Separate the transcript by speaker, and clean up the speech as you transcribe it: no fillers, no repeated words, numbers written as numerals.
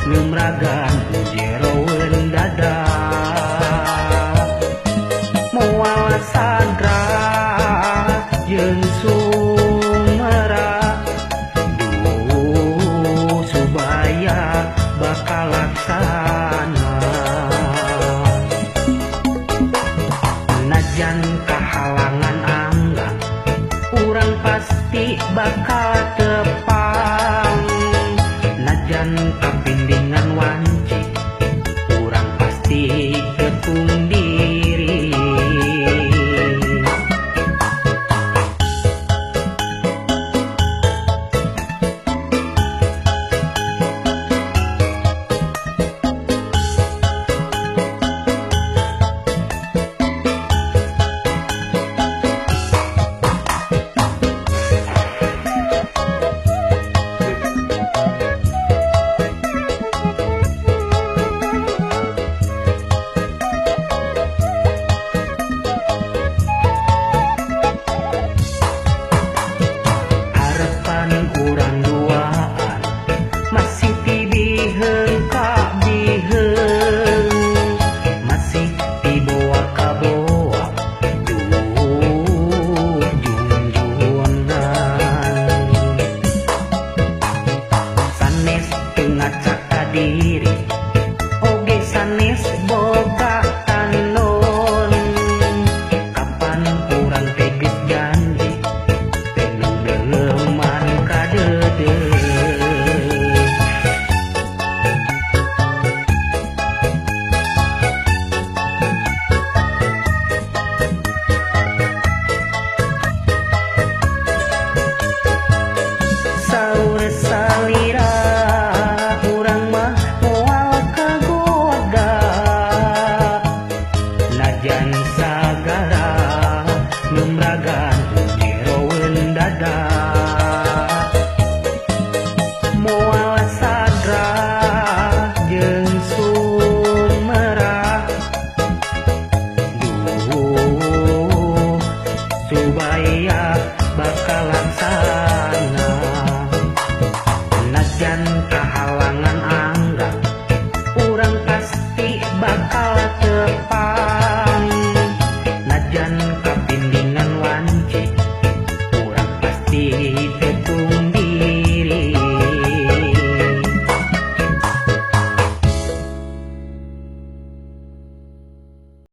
Speaker 1: Numragan jeroen dada moal sadra jeung sumera duh subaya bakal laksana najan kahalangan angga urang pasti bakal tepang najan kapindingan wanci urang pasti tekung diri. Urang duaan masih pibiheung ka biheung masih dibawa ka boa duh junjunan sanes teu ngacak ka diri oge sanes boga tanon kapan urang teh geus janji teh leuleuman. Saur salira urang mah moal kagoda najan sagara numragan jeroen dada moal sadra jeung sumera duh subaya bakal laksana najan kahalangan angga urang pasti bakal